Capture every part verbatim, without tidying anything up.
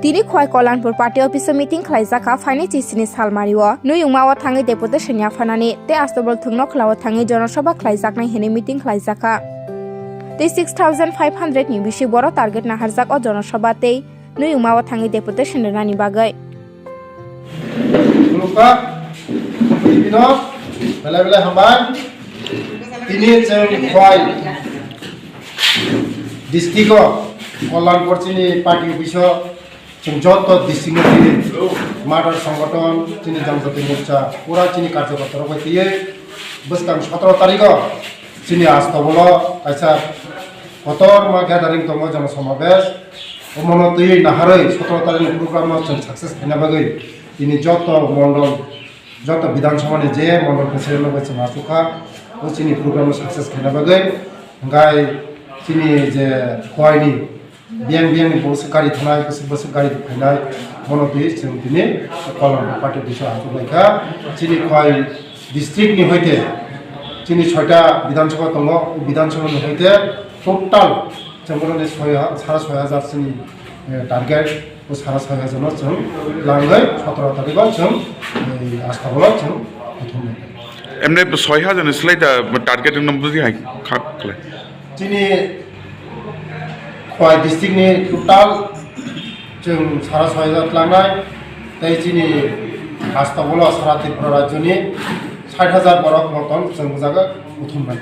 Tini Khowai Kalyanpur party office o meeting khlaijak kha, phainai chisini salmari o Nuyungma o thangwi deputation yapharnani tei Astabol Thwngnokhla o thangwi jonosabha khlaijaknai hinwi meeting khlaijakha. Tei six thousand five hundred ni bisi borok target naharjak o jonosabha tei Nuyungma o thangwi deputation rwnani bagwi. Khulumkha, tini no belai belai hambai. Tini chwng Khowai district o Kalyanpur chini party office o chwng joto district ni tini mathar songothon chini Janjati Morcha pura chini karyakarta rok bai twiwi bwskang sotoro tarik o chini Astabol o kaisa kotorma gathering tongo, jonosamabesh. Omono twiwi naharwi sotoro tarik ni program no chwng success khaina bagwi tini joto mondol, joto Bidhan Sabha ni je mondol president rok bai chwng achukha, o chini program no success khaina bagwi. Hwnkhe chini je Khowai ni biyang biyang ni bwswk gari thanai, bwswk bwswk gari phainai, bono twi chwng tini Kalyanpur party office o achuk lai kha. Chini Khowai district ni hoite chini soita Bidhan Sabha tongo, o Bidhan Sabha ni hoite total chwng bono ni soi ha-, sara soi hajar chini, eh, target, o sara soi hajar no chwng langwi sotoro tarik o chwng, eh, Astabol o chwng kuthumnai. Emne soi hajar ni slai da target wngna bwswk hai kha khlai? Chini Khowai district ni total chwng sara soi hajar tlangnai, tei chini Astabol o sara Tripura rajyo ni sait hajar borok motom chwng o jaga kuthumnai.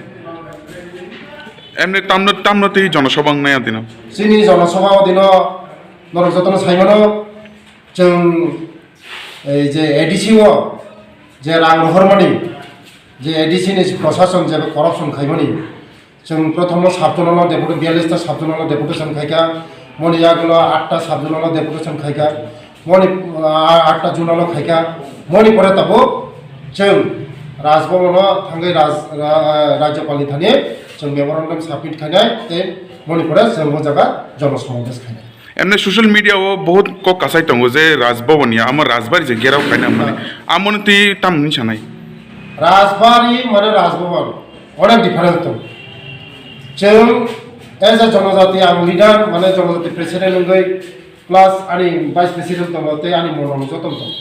Emne tamno, tamno tei jonosabha wngnai adino? Chini jonosabha o dino norok jotono saimano, chwng ei je A D C o je rang rohormani, je A D C ni prosason je corruption khaimani, chwng prothomo sub-zonal o deputy, biyallis ta sub-zonal o deputation khaikha, moni yagulo atta sub-zonal o deputation khaikha, moni, ah, atta zonal o khaikha, moni pore tabuk chwng Raj Bhavan o thangwi Raj-, Ra-, Rajyapal ni thani chwng memorandum submit khainai tei moni pore chwng o jaga jonosamabesh khainai. Emne social media o bahut kok kasai tongo je Raj Bhavan ya, amo Rajbari je gherao khaina mani. Amoni twi tamni sanai? Rajbari mane Raj Bhavan, onek difference tong. Chwng as a jonojati ang leader, mane jonojati president wngwi, plus ani vice president tongo tei ani mono joto tong.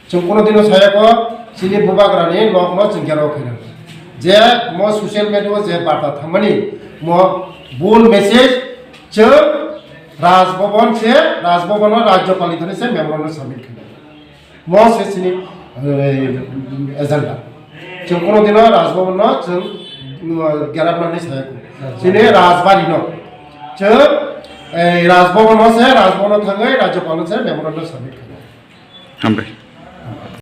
Chwng kuno dino sayako chini bubagrani nokno chwng gherao khaina. Je mo social media o je barta thangmani mo bul message chwng Raj Bhavan se, Raj Bhavan o Rajyapal ni thani se memorandum submit khaina. Mo se chini, eh, agenda. Chwng kuno dino Raj Bhavan no chwng, mm, gerapnani sayako. Chini Rajbari no. Chwng, eh, Raj Bhavan o se, Raj Bhavan o thangwi Rajyapal no se memorandum submit khaina. Hambai.